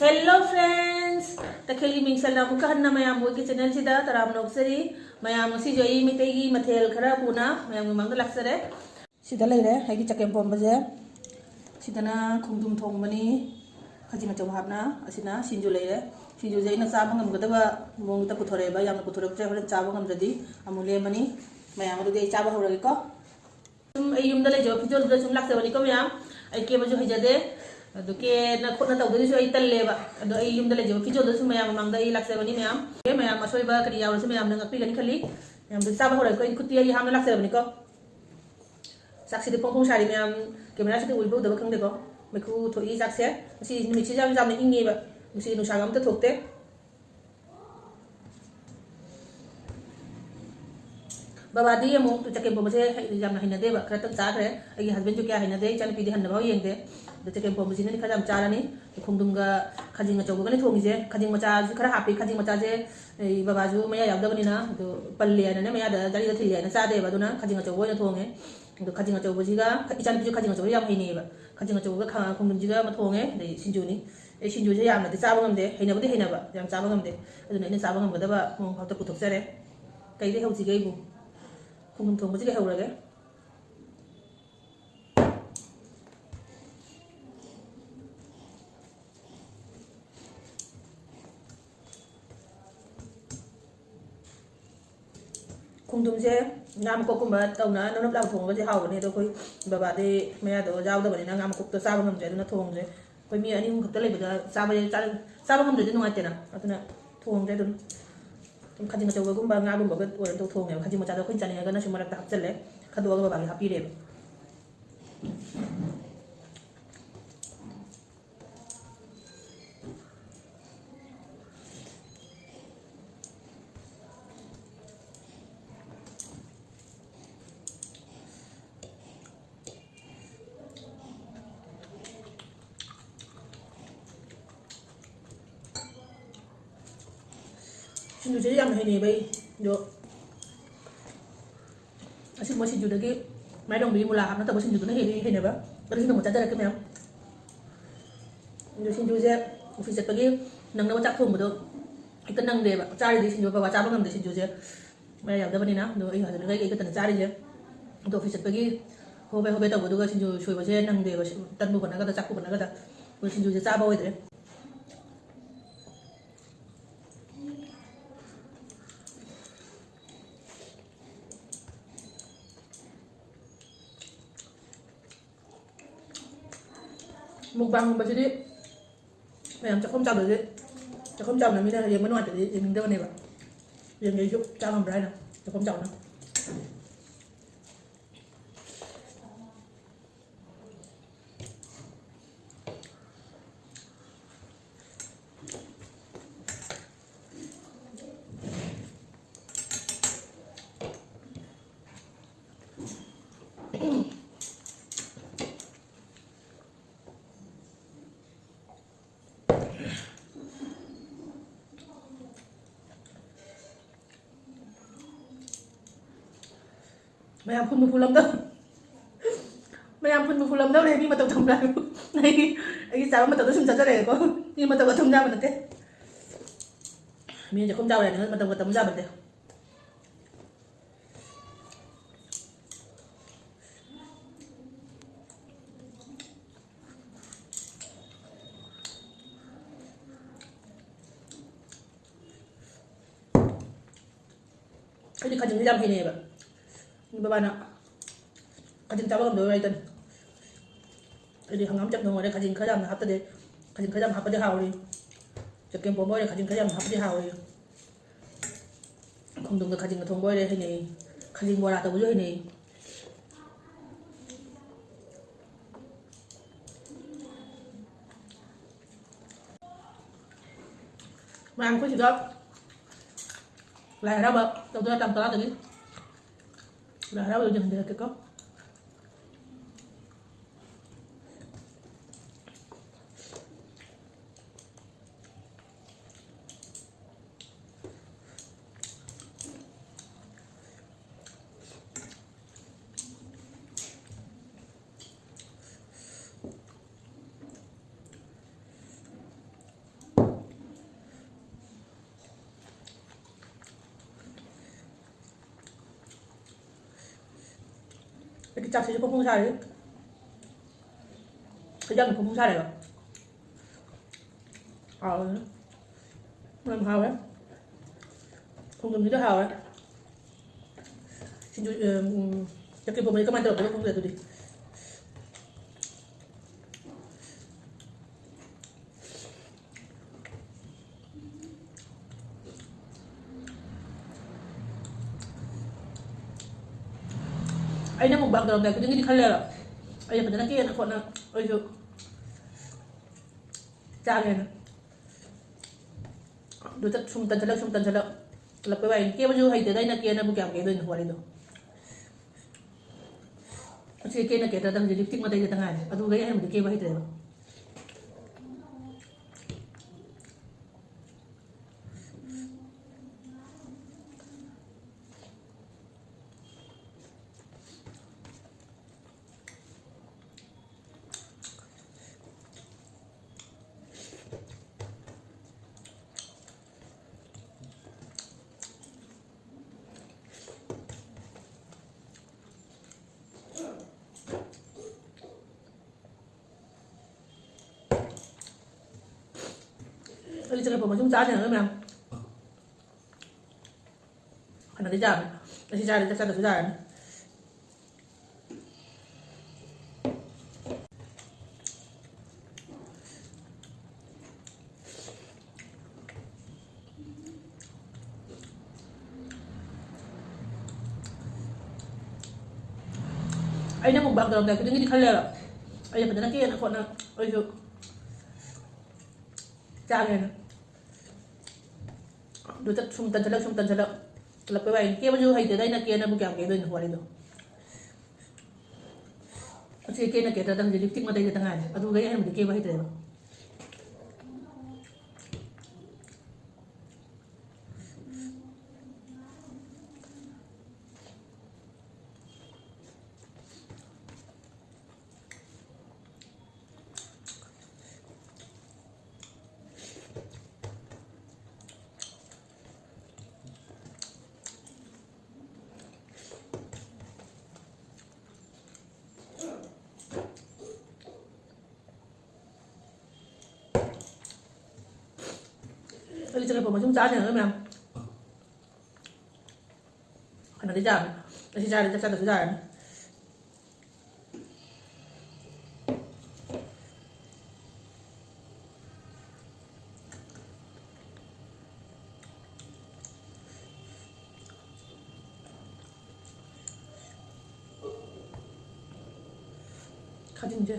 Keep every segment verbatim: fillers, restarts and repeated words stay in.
Hello friends, ꯇꯈꯦꯜꯒꯤ ꯃꯤꯡꯁꯦꯜꯅ ꯑꯃꯨꯛꯀ ꯍꯟꯅ ꯃꯌꯥꯝꯕꯨ ꯑꯩꯒꯤ channelꯁꯤꯗ ꯇꯔꯥꯝꯅ ꯑꯣꯛꯆꯔꯤ꯫ ꯃꯌꯥꯝ, ꯉꯁꯤꯁꯨ ꯑꯩ ꯃꯩꯇꯩꯒꯤ ꯃꯊꯦꯜ ꯈꯔ ꯄꯨꯅ ꯃꯌꯥꯝꯒꯤ ꯃꯃꯥꯡꯗ ꯂꯥꯛꯆꯔꯦ꯫ ꯁꯤꯗ ꯂꯩꯔꯦ ꯑꯩꯒꯤ ꯆꯒꯦꯝ ꯄꯣꯝꯕꯁꯦ꯫ ꯁꯤꯗꯅ ꯈꯣꯡꯗ꯭ꯔꯨꯝ ꯊꯣꯡꯕꯅꯤ, ꯈꯥꯖꯤꯡ ꯑꯆꯧꯕ ꯍꯥꯞꯅ꯫ ꯑꯁꯤꯅ ꯁꯤꯡꯖꯨ ꯂꯩꯔꯦ꯫ ꯁꯤꯡꯖꯨꯁꯦ ꯑꯩꯅ ꯆꯥꯕ ꯉꯝꯒꯗꯕ ꯃꯑꯣꯡꯗ ꯄꯨꯊꯣꯔꯛꯑꯦꯕ, ꯌꯥꯝꯅ ꯄꯨꯊꯣꯔꯛꯇ꯭ꯔꯦ, ꯍꯣꯔꯦꯟ ꯆꯥꯕ ꯉꯝꯗ꯭ꯔꯗꯤ ꯑꯃꯨꯛ ꯂꯦꯝꯃꯅꯤ꯫ ꯃꯌꯥꯝ, ꯑꯗꯨꯗꯤ ꯑꯩ ꯆꯥꯕ ꯍꯧꯔꯒꯦꯀꯣ꯫ ꯁꯨꯝ ꯑꯩ ꯌꯨꯝꯗ ꯂꯩꯖꯕ ꯐꯤꯖꯣꯜꯗꯨꯗ ꯁꯨꯝ ꯂꯥꯛꯆꯕꯅꯤꯀꯣ ꯃꯌꯥꯝ꯫ ꯑꯩ ꯀꯦꯕꯁꯨ ꯍꯩꯖꯗꯦ, ꯑꯗꯨ ꯀꯦꯅ ꯈꯣꯠꯅ ꯇꯧꯗꯣꯏꯁꯨ ꯑꯩ ꯇꯜꯂꯦꯕ꯫ ꯑꯗꯣ ꯑꯩ ꯌꯨꯝꯗ ꯂꯩꯖꯕ ꯐꯤꯖꯣꯜꯗ ꯁꯨꯝ ꯃꯌꯥꯝ ꯃꯃꯥꯡꯗ ꯑꯩ ꯂꯥꯛꯆꯕꯅꯤ ꯃꯌꯥꯝ꯫ ꯑꯦ ꯃꯌꯥꯝ, ꯑꯁꯣꯏꯕ ꯀꯔꯤ ꯌꯥꯎꯔꯁꯨ ꯃꯌꯥꯝꯅ ꯉꯥꯛꯄꯤꯒꯅꯤ ꯈꯜꯂꯤ꯫ ꯃꯌꯥꯝꯗꯨ ꯆꯥꯕ ꯍꯧꯔꯛꯑꯦꯀꯣ, ꯑꯩ ꯈꯨꯠꯇꯤ ꯑꯩ ꯍꯥꯝꯅ ꯂꯥꯛꯆꯕꯅꯤꯀꯣ꯫ ꯆꯥꯛꯁꯤꯗꯤ ꯐꯣꯡ ꯐꯣꯡ ꯁꯥꯔꯤ ꯃꯌꯥꯝ, cameraꯁꯤꯗ ꯎꯏꯕ ꯎꯗꯕ ꯈꯪꯗꯦꯀꯣ꯫ ꯃꯩꯈꯨ ꯊꯣꯛꯏ ꯆꯥꯛꯁꯦ꯫ ꯉꯁꯤ ꯅꯨꯃꯤꯠꯁꯤꯁꯨ ꯌꯥꯝ ꯌꯥꯝꯅ ꯏꯪꯉꯦꯕ꯫ ꯉꯁꯤ ꯅꯨꯡꯁꯥꯒ ꯑꯝꯇ ꯊꯣꯛꯇꯦ꯫ ꯕꯕꯥꯗꯤ ꯑꯃꯨꯛ ꯆꯒꯦꯝ ꯄꯣꯝꯕꯁꯦ ꯍꯩ-, ꯌꯥꯝꯅ ꯍꯩꯅꯗꯦꯕ, ꯈꯔꯇꯪ ꯆꯥꯈ꯭ꯔꯦ꯫ ꯑꯩꯒꯤ husbandꯁꯨ ꯀꯌꯥ ꯍꯩꯅꯗꯦ, ꯏꯆꯥꯅꯨꯄꯤꯗꯤ ꯍꯟꯅꯐꯥꯎ ꯌꯦꯡꯗꯦ꯫ ꯑꯗꯣ ꯆꯒꯦꯝ ꯄꯣꯝꯕꯁꯤꯅꯗꯤ ꯈꯔ ꯌꯥꯝ ꯆꯥꯔꯅꯤ꯫ ꯈꯣꯡꯗ꯭ꯔꯨꯝꯒ ꯈꯥꯖꯤꯡ ꯑꯆꯧꯕꯒꯅꯤ ꯊꯣꯡꯉꯤꯁꯦ꯫ ꯈꯥꯖꯤꯡ ꯃꯆꯥꯁꯨ ꯈꯔ ꯍꯥꯞꯄꯤ꯫ ꯈꯥꯖꯤꯡ ꯃꯆꯥꯁꯦ ꯑꯩ ꯕꯕꯥꯁꯨ ꯃꯌꯥ ꯌꯥꯎꯗꯕꯅꯤꯅ, ꯑꯗꯣ ꯄꯜꯂꯦ ꯍꯥꯏꯅꯅꯦ, ꯃꯌꯥꯗ ꯖꯥꯔꯤꯗ ꯊꯤꯜꯂꯦ ꯍꯥꯏꯅ ꯆꯥꯗꯦꯕ, ꯑꯗꯨꯅ ꯈꯥꯖꯤꯡ ꯑꯆꯧꯕ ꯑꯣꯏꯅ ꯊꯣꯡꯉꯦ꯫ ꯑꯗꯣ ꯈꯥꯖꯤꯡ ꯑꯆꯧꯕꯁꯤꯒ, ꯏꯆꯥꯅꯨꯄꯤꯁꯨ ꯈꯥꯖꯤꯡ ꯑꯆꯧꯕ ꯌꯥꯝ ꯍꯩꯅꯩꯌꯦꯕ꯫ ꯈꯥꯖꯤꯡ ꯑꯆꯧꯕꯒ ꯈꯥ-, ꯈꯣꯡꯗ꯭ꯔꯨꯝꯁꯤꯒ ꯑꯃ ꯊꯣꯡꯉꯦ, ꯑꯗꯩ ꯁꯤꯡꯖꯨꯅꯤ꯫ ꯑꯩ ꯁꯤꯡꯖꯨꯁꯦ ꯌꯥꯝꯅꯗꯤ ꯆꯥꯕ ꯉꯝꯗꯦ, ꯍꯩꯅꯕꯗꯤ ꯍꯩꯅꯕ, ꯌꯥꯝ ꯆꯥꯕ ꯉꯝꯗꯦ꯫ ꯑꯗꯨꯅ ꯑꯩꯅ ꯆꯥꯕ ꯉꯝꯒꯗꯕ ꯃꯑꯣꯡ ꯐꯥꯎꯇ ꯄꯨꯊꯣꯛꯆꯔꯦ꯫ ꯀꯩꯗꯩ ꯍꯧꯁꯤꯒꯦ ꯑꯩꯕꯨ? ꯈꯣꯡꯗ꯭ꯔꯨꯝ ꯊꯣꯡꯕꯁꯤꯗꯩ ꯍꯧꯔꯒꯦ꯫ ꯈꯣꯡꯗ꯭ꯔꯨꯝꯁꯦ ꯉꯥ ꯃꯀꯣꯛꯀꯨꯝꯕ ꯇꯧꯅ ꯅꯞ ꯅꯞ ꯂꯥꯎ ꯊꯣꯡꯉꯒꯗꯤ ꯍꯥꯎꯕꯅꯦ, ꯑꯗꯣ ꯑꯩꯈꯣꯏ ꯕꯕꯥꯗꯤ ꯃꯌꯥꯗꯣ ꯌꯥꯎꯗꯕꯅꯤꯅ ꯉꯥ ꯃꯀꯣꯛꯇꯣ ꯆꯥꯕ ꯉꯝꯗ꯭ꯔꯦ, ꯑꯗꯨꯅ ꯊꯣꯡꯗ꯭ꯔꯦ꯫ ꯑꯩꯈꯣꯏ ꯃꯤ ꯑꯅꯤ ꯑꯍꯨꯝ ꯈꯛꯇ ꯂꯩꯕꯗ ꯆꯥꯕ, ꯆꯥ-, ꯆꯥꯕ ꯉꯝꯗ꯭ꯔꯗꯤ ꯅꯨꯡꯉꯥꯏꯇꯦꯅ, ꯑꯗꯨꯅ ꯊꯣꯡꯗ꯭ꯔꯦ ꯑꯗꯨꯝ꯫ ꯑꯗꯨꯝ ꯈꯥꯖꯤꯡ ꯑꯆꯧꯕꯒꯨꯝꯕ ꯉꯥꯒꯨꯝꯕꯒ ꯑꯣꯏꯔ ꯇꯧ ꯊꯣꯡꯉꯦꯕ꯫ ꯈꯥꯖꯤꯡ ꯃꯆꯥꯗꯣ ꯑꯩꯈꯣꯏꯅ ꯆꯥꯅꯤꯡꯉꯒꯅ ꯁꯨꯝ ꯃꯔꯛꯇ ꯍꯥꯞꯆꯜꯂꯦ, ꯈꯟꯗꯣꯛꯑꯒ ꯕꯕꯥꯒꯤ ꯍꯥꯞꯄꯤꯔꯦꯕ꯫ ꯁꯤꯡꯖꯨꯁꯦ ꯌꯥꯝ ꯍꯩꯅꯩꯕ ꯑꯩ, ꯑꯗꯣ ꯑꯁꯤꯒꯨꯝꯕ ꯁꯤꯡꯖꯨꯗꯒꯤ ꯃꯥꯏꯔꯣꯡꯕꯤ ꯃꯨꯂꯥ ꯍꯥꯞꯅ ꯇꯧꯕ ꯁꯤꯡꯖꯨꯗꯨꯅ ꯍꯦꯜꯂꯤ ꯍꯩꯅꯕ꯫ ꯑꯗꯨꯁꯨ ꯅꯣꯡꯃ ꯆꯥꯖꯔꯛꯀꯦ ꯃꯌꯥꯝ꯫ ꯑꯗꯣ ꯁꯤꯡꯖꯨꯁꯦ ꯑꯣꯐꯤꯁ ꯆꯠꯄꯒꯤ ꯅꯪꯅꯕ ꯆꯥꯛ ꯊꯣꯡꯕꯗꯣ ꯍꯦꯛꯇ ꯅꯪꯗꯦꯕ꯫ ꯆꯥꯔꯤꯗꯤ ꯁꯤꯡꯖꯨ ꯕꯕꯥ ꯆꯥꯕ ꯉꯝꯗꯦ ꯁꯤꯡꯖꯨꯁꯦ꯫ ꯃꯌꯥ ꯌꯥꯗꯕꯅꯤꯅ꯫ ꯑꯗꯣ ꯑꯩ ꯍꯧꯖꯤꯛ ꯑꯩ ꯈꯛꯇꯅ ꯆꯥꯔꯤꯁꯦ꯫ ꯑꯗꯣ ꯑꯣꯐꯤꯁ ꯆꯠꯄꯒꯤ ꯍꯣꯕꯦ ꯍꯣꯕꯦ ꯇꯧꯕꯗꯨꯒ ꯁꯤꯡꯖꯨ ꯁꯣꯏꯕꯁꯦ ꯅꯪꯗꯦꯕ꯫ ꯁꯤ ꯇꯟꯕꯨ ꯍꯣꯠꯅꯒꯗ꯭ꯔꯥ ꯆꯥꯛꯄꯨ ꯍꯣꯠꯅꯒꯗ꯭ꯔꯥ꯫ ꯑꯗꯣ ꯁꯤꯡꯖꯨꯁꯦ ꯆꯥꯕ ꯑꯣꯏꯗ꯭ꯔꯦ꯫ ꯃꯨꯛꯕꯥꯡꯒꯨꯝꯕꯁꯤꯗꯤ ꯃꯌꯥꯝ ꯆꯥꯛꯈꯨꯝ ꯆꯥꯎꯗꯗꯤ, ꯆꯥꯛꯈꯨꯝ ꯆꯥꯎꯅ ꯃꯤꯅ ꯌꯦꯡꯕ ꯅꯨꯡꯉꯥꯏꯇꯗꯤ ꯌꯦꯡꯅꯤꯡꯗꯕꯅꯦꯕ꯫ ꯌꯦꯡꯒꯦꯁꯨ ꯆꯥ ꯉꯝꯕ꯭ꯔꯥ ꯍꯥꯏꯅ ꯆꯥꯛꯈꯨꯝ ꯆꯥꯎꯅ꯫ ꯃꯌꯥꯝ ꯐꯨꯟꯕꯨ ꯐꯨꯜꯂꯝꯗꯧ-, ꯃꯌꯥꯝ ꯐꯨꯟꯕꯨ ꯐꯨꯜꯂꯝꯗꯧꯔꯦ꯫ ꯃꯤ ꯃꯇꯧ ꯇꯝꯕ꯭ꯔꯥ ꯍꯥꯏꯕꯨ? ꯑꯩ, ꯑꯩꯒꯤ ꯆꯥꯕ ꯃꯇꯝꯗ ꯁꯨꯝ ꯆꯠꯆꯔꯦꯀꯣ꯫ ꯃꯤ ꯃꯇꯧꯒ ꯇꯝ ꯌꯥꯕ ꯅꯠꯇꯦ꯫ ꯃꯤ ꯆꯥꯛꯈꯨꯝ ꯆꯥꯎꯔꯦ ꯍꯥꯏꯅ ꯃꯇꯧꯒ ꯇꯝ ꯌꯥꯕ ꯅꯠꯇꯦ꯫ ꯑꯩꯗꯤ ꯈꯥꯖꯤꯡꯁꯦ ꯌꯥꯝ ꯍꯩꯅꯩꯌꯦꯕ꯫ ꯕꯕꯥꯅ ꯈꯥꯖꯤꯡ ꯆꯥꯕ ꯉꯝꯗꯕ ꯋꯥꯔꯤꯗꯅꯤ꯫ ꯑꯩꯗꯤ ꯍꯪꯒꯥꯝ ꯆꯝꯊꯣꯡ ꯑꯣꯏꯔꯦ, ꯈꯥꯖꯤꯡ ꯈꯔ ꯌꯥꯝꯅ ꯍꯥꯞꯇꯗꯤ, ꯈꯥꯖꯤꯡ ꯈꯔ ꯌꯥꯝ ꯍꯥꯞꯄꯗꯤ ꯍꯥꯎꯔꯤ꯫ ꯆꯒꯦꯝ ꯄꯣꯝꯕ ꯑꯣꯏꯔꯦ, ꯈꯥꯖꯤꯡ ꯈꯔ ꯌꯥꯝꯅ ꯍꯥꯞꯄꯗꯤ ꯍꯥꯎꯔꯤ꯫ ꯈꯣꯡꯗ꯭ꯔꯨꯝꯒ ꯈꯥꯖꯤꯡꯒ ꯊꯣꯡꯕ ꯑꯣꯏꯔꯦ ꯍꯩꯅꯩ꯫ ꯈꯥꯖꯤꯡ ꯕꯣꯔꯥ ꯇꯧꯕꯁꯨ ꯍꯩꯅꯩ꯫ ꯃꯌꯥꯝ ꯑꯩꯈꯣꯏ ꯁꯤꯗ ꯂꯥꯏ ꯍꯔꯥꯎꯕ ꯇꯧꯗꯣꯏꯔꯥ ꯇꯥꯡ ꯇꯔꯥꯗꯒꯤ꯫ ꯂꯥꯏ ꯍꯔꯥꯎꯕꯗ ꯌꯦꯡꯍꯟꯕꯤꯔꯛꯀꯦꯀꯣ꯫ ꯑꯩꯒꯤ ꯆꯥꯛꯁꯤꯁꯨ ꯄꯨꯡ ꯄꯨꯡ ꯁꯥꯔꯦ꯫ ꯍꯤꯟꯖꯥꯡꯁꯨ ꯄꯨꯡ ꯄꯨꯡ ꯁꯥꯔꯦꯕ꯫ ꯍꯥꯎꯋꯦ꯫ ꯌꯥꯝ ꯍꯥꯎꯋꯦ꯫ ꯈꯣꯡꯗ꯭ꯔꯨꯝꯁꯤꯁꯨ ꯍꯥꯎꯋꯦ꯫ ꯁꯤꯡꯖꯨ, ꯎꯝ, ꯆꯒꯦꯝꯄꯣꯝꯕꯗꯤ ꯀꯃꯥꯏꯅ ꯇꯧꯔꯛꯇꯣꯏꯅꯣ ꯈꯪꯗꯦ ꯑꯗꯨꯗꯤ꯫ ꯑꯩꯅ mukbang ꯇꯧꯔꯝꯗꯥꯏ ꯈꯨꯗꯤꯡꯒꯤꯗꯤ ꯈꯜꯂꯦꯕ, ꯑꯩꯅ ꯐꯖꯅ ꯀꯦꯅ ꯈꯣꯠꯅ ꯑꯩꯁꯨ ꯆꯥꯒꯦꯅ꯫ ꯑꯗꯨ ꯁꯨꯝ ꯇꯟꯁꯤꯜꯂꯛ, ꯁꯨꯝ ꯇꯟꯁꯤꯜꯂꯛ, ꯂꯛꯄꯩ ꯋꯥꯔꯤꯅꯤ꯫ ꯀꯦꯕꯁꯨ ꯍꯩꯇꯦꯗ, ꯑꯩꯅ ꯀꯦꯅꯕꯨ ꯀꯌꯥꯝ ꯀꯦꯗꯣꯏꯅꯣ ꯋꯥꯔꯤꯗꯣ꯫ ꯑꯁꯤ ꯀꯦꯅ ꯀꯦꯗ꯭ꯔꯗ ꯍꯧꯖꯤꯛ lipstick ꯃꯇꯩ ꯈꯛꯇ ꯉꯥꯏꯔꯦ꯫ ꯑꯗꯨꯗꯒꯤ ꯑꯍꯦꯟꯕꯗꯤ ꯀꯦꯕ ꯍꯩꯇ꯭ꯔꯦꯕ꯫ ꯑꯩ ꯆꯒꯦꯝꯄꯣꯝꯕ ꯁꯨꯝ ꯆꯥꯁꯦꯅ ꯃꯌꯥꯝ꯫ ꯐꯅꯗꯤ ꯌꯥꯝꯃꯦ꯫ ꯑꯁꯤ ꯆꯥꯔꯗꯤ ꯆꯥꯛ ꯆꯥꯗ꯭ꯔꯁꯨ ꯌꯥꯔꯅꯤ꯫ ꯑꯩꯅ mukbang ꯇꯧꯔꯝꯗꯥꯏ ꯈꯨꯗꯤꯡꯒꯤꯗꯤ ꯈꯜꯂꯦꯕ, ꯑꯩꯅ ꯐꯖꯅ ꯀꯦꯅ ꯈꯣꯠꯅ ꯑꯩꯁꯨ ꯆꯥꯒꯦꯅ꯫ ꯑꯗꯨꯗ ꯁꯨꯝ ꯇꯟꯁꯤꯜꯂꯛ, ꯁꯨꯝ ꯇꯟꯁꯤꯜꯂꯛ, ꯂꯛꯄꯩ ꯋꯥꯔꯤꯅꯤ꯫ ꯀꯦꯕꯁꯨ ꯍꯩꯇꯦꯗ, ꯑꯩꯅ ꯀꯦꯅꯕꯨ ꯀꯌꯥꯝ ꯀꯦꯗꯣꯏꯅꯣ ꯋꯥꯔꯤꯗꯣ꯫ ꯑꯁꯤ ꯀꯦꯅ ꯀꯦꯗ꯭ꯔꯗ ꯍꯧꯖꯤꯛ lipstick ꯃꯇꯩ ꯈꯛꯇ ꯉꯥꯏꯔꯦ꯫ ꯑꯗꯨꯗꯒꯤ ꯑꯍꯦꯟꯕꯗꯤ ꯀꯦꯕ ꯍꯩꯇ꯭ꯔꯦꯕ꯫ ꯑꯩ ꯆꯒꯦꯝ ꯄꯣꯝꯕꯁꯨ ꯑꯗꯨꯝ ꯆꯥꯅꯤ ꯍꯥꯏꯕ ꯃꯌꯥꯝ꯫ ꯀꯩꯅꯣꯗꯤ ꯆꯥꯕꯅꯤ꯫ ꯑꯁꯤ ꯆꯥꯔꯗꯤ ꯆꯥꯛ ꯆꯥꯗ꯭ꯔꯁꯨ ꯌꯥꯔꯅꯤ꯫ ꯈꯥꯖꯤꯡꯁꯦ꯫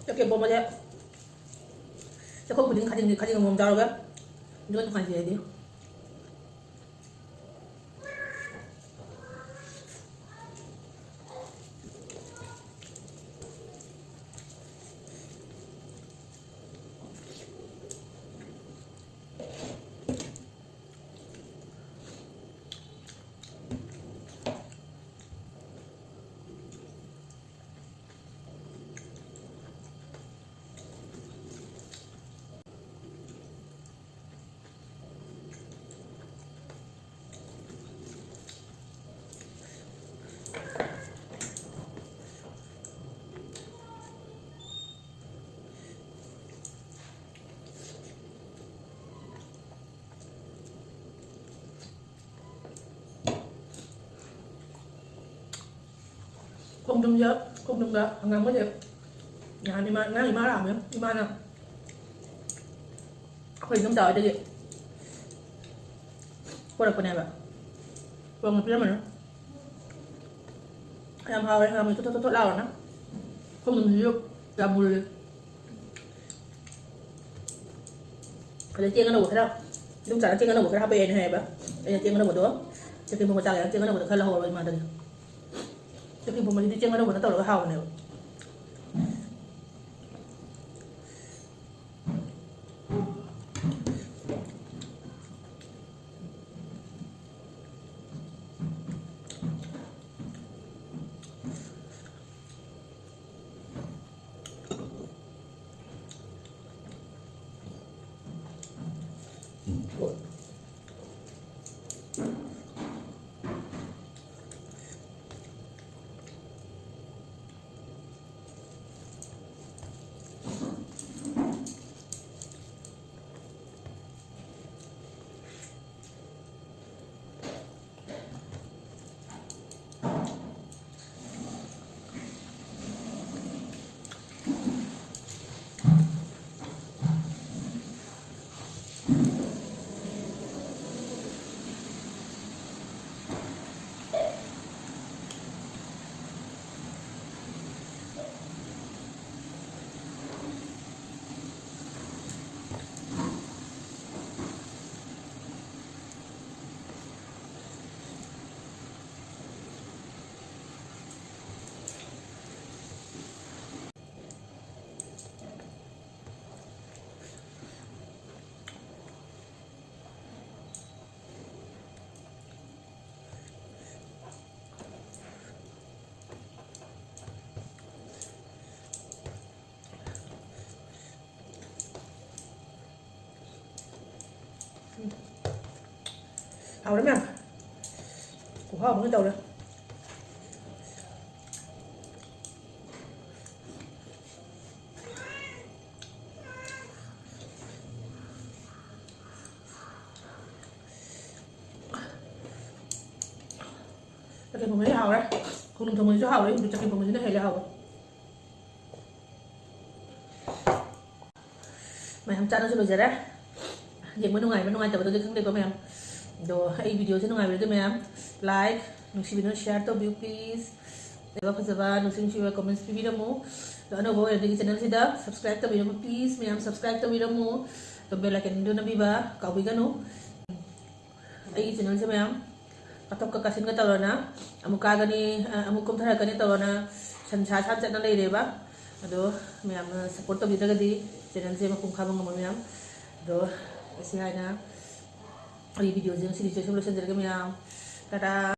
ꯆꯒꯦꯝ ꯄꯣꯝꯕꯁꯦ ꯆꯥꯛꯈꯨꯝ ꯈꯨꯗꯤꯡ ꯈꯥꯖꯤꯡ, ꯈꯥꯖꯤꯡ ꯑꯃꯃꯝ ꯌꯥꯎꯔꯒ ꯑꯗꯨꯒ ꯅꯨꯡꯉꯥꯏꯖꯩ ꯑꯩꯗꯤ꯫ ꯈꯣꯡꯗ꯭ꯔꯨꯝꯁꯦ, ꯈꯣꯡꯗ꯭ꯔꯨꯝꯒ ꯍꯪꯒꯥꯝꯒꯁꯦ ꯅꯍꯥꯟ ꯏꯃꯥ, ꯉꯔꯥꯡ ꯏꯃꯥ ꯂꯥꯛꯑꯝꯃꯦ꯫ ꯏꯃꯥꯅ ꯑꯩꯈꯣꯏ ꯏꯗꯣꯝꯆꯥ ꯍꯣꯏꯗꯒꯤ ꯄꯣꯔꯛꯄꯅꯦꯕ꯫ ꯄꯣꯔꯛꯅ ꯄꯤꯔꯝꯕꯅꯦ꯫ ꯌꯥꯝ ꯍꯥꯎꯋꯦ, ꯍꯪꯒꯥꯝ ꯃꯍꯤ ꯊꯣꯠ ꯊꯣꯠ ꯊꯣꯠ ꯂꯥꯎꯔꯅ꯫ ꯈꯣꯡꯗ꯭ꯔꯨꯝꯁꯤꯁꯨ ꯌꯥꯝ ꯃꯨꯜꯂꯦ꯫ ꯑꯗꯩ ꯆꯦꯡ ꯑꯅꯧꯕ ꯈꯔ, ꯏꯗꯣꯝꯆꯥꯅ ꯆꯦꯡ ꯑꯅꯧꯕ ꯈꯔ ꯍꯥꯞꯄꯛꯑꯦꯅ ꯍꯥꯏꯌꯦꯕ꯫ ꯑꯩꯅ ꯆꯦꯡ ꯑꯅꯧꯕꯗꯣ, ꯆꯒꯦꯝ ꯄꯣꯝꯕ ꯆꯥꯒꯦꯅ ꯆꯦꯡ ꯑꯅꯧꯕꯗꯣ ꯈꯔ ꯂꯧꯍꯧꯔꯕ ꯏꯃꯥꯗꯒꯤ꯫ ꯆꯒꯦꯝ ꯄꯣꯝꯕꯁꯤꯗꯤ ꯆꯦꯡ ꯑꯅꯧꯕꯅ ꯇꯧꯔꯒ ꯍꯥꯎꯕꯅꯦꯕ꯫ ꯍꯥꯎꯔꯦ ꯃꯌꯥꯝ꯫ ꯈꯨꯍꯥꯎ ꯑꯃ ꯇꯧꯔꯦ꯫ ꯆꯒꯦꯝ ꯄꯣꯝꯕꯁꯦ ꯍꯥꯎꯔꯦ꯫ ꯈꯣꯡꯗ꯭ꯔꯨꯝ ꯊꯣꯡꯕꯁꯤꯁꯨ ꯍꯥꯎꯔꯦ꯫ ꯑꯗꯨ ꯆꯒꯦꯝ ꯄꯣꯝꯕꯁꯤꯅ ꯍꯦꯜꯂꯦ ꯍꯥꯎꯕ꯫ ꯃꯌꯥꯝ ꯆꯥꯅꯁꯨ ꯂꯣꯏꯖꯔꯦ꯫ ꯌꯦꯡꯕ ꯅꯨꯡꯉꯥꯏꯕ ꯅꯨꯡꯉꯥꯏꯇꯕꯗꯨꯗꯤ ꯈꯪꯗꯦꯀꯣ ꯃꯌꯥꯝ꯫ ꯑꯗꯣ ꯑꯩ videoꯁꯦ ꯅꯨꯡꯉꯥꯏꯕꯤꯔꯗꯤ ꯃꯌꯥꯝ like, ꯅꯨꯡꯁꯤꯕꯤꯗꯨꯅ share ꯇꯧꯕꯤꯌꯨ please꯫ ꯐꯖꯕ ꯐꯖꯕ ꯅꯨꯡꯁꯤ ꯅꯨꯡꯁꯤꯕ comments ꯄꯤꯕꯤꯔꯝꯃꯨ꯫ ꯑꯗꯣ ꯑꯅꯧꯕ ꯑꯣꯏꯔꯗꯤ ꯑꯩꯒꯤ channelꯁꯤꯗ subscribe ꯇꯧꯕꯤꯔꯝꯃꯨ please ꯃꯌꯥꯝ, subscribe ꯇꯧꯕꯤꯔꯝꯃꯨ꯫ ꯑꯗꯣ bell iconꯗꯨ ꯅꯝꯕꯤꯕ ꯀꯥꯎꯕꯤꯒꯅꯨ꯫ ꯑꯩꯒꯤ channelꯁꯦ ꯃꯌꯥꯝ ꯀꯥꯊꯣꯛꯀ ꯀꯥꯁꯤꯟꯒ ꯇꯧꯔꯅ ꯑꯃꯨꯛ ꯀꯥꯒꯅꯤ, ꯑ, ꯑꯃꯨꯛ ꯀꯨꯝꯊꯔꯛꯀꯅꯤ ꯇꯧꯔꯅ ꯁꯟꯁꯥ ꯁꯥ ꯆꯠꯅ ꯂꯩꯔꯦꯕ꯫ ꯑꯗꯣ ꯃꯌꯥꯝꯅ support ꯇꯧꯕꯤꯗ꯭ꯔꯒꯗꯤ channelꯁꯦ ꯃꯄꯨꯡ ꯐꯥꯕ ꯉꯝꯃꯣꯏ ꯃꯌꯥꯝ꯫ ꯑꯗꯣ ꯑꯁꯤ ꯍꯥꯏꯅ ꯑꯩ videoꯁꯦ ꯉꯁꯤꯗꯤ ꯁꯤ ꯂꯣꯏꯁꯤꯟꯖꯔꯒꯦ ꯃꯌꯥꯝ꯫ ꯇꯥꯇꯥ꯫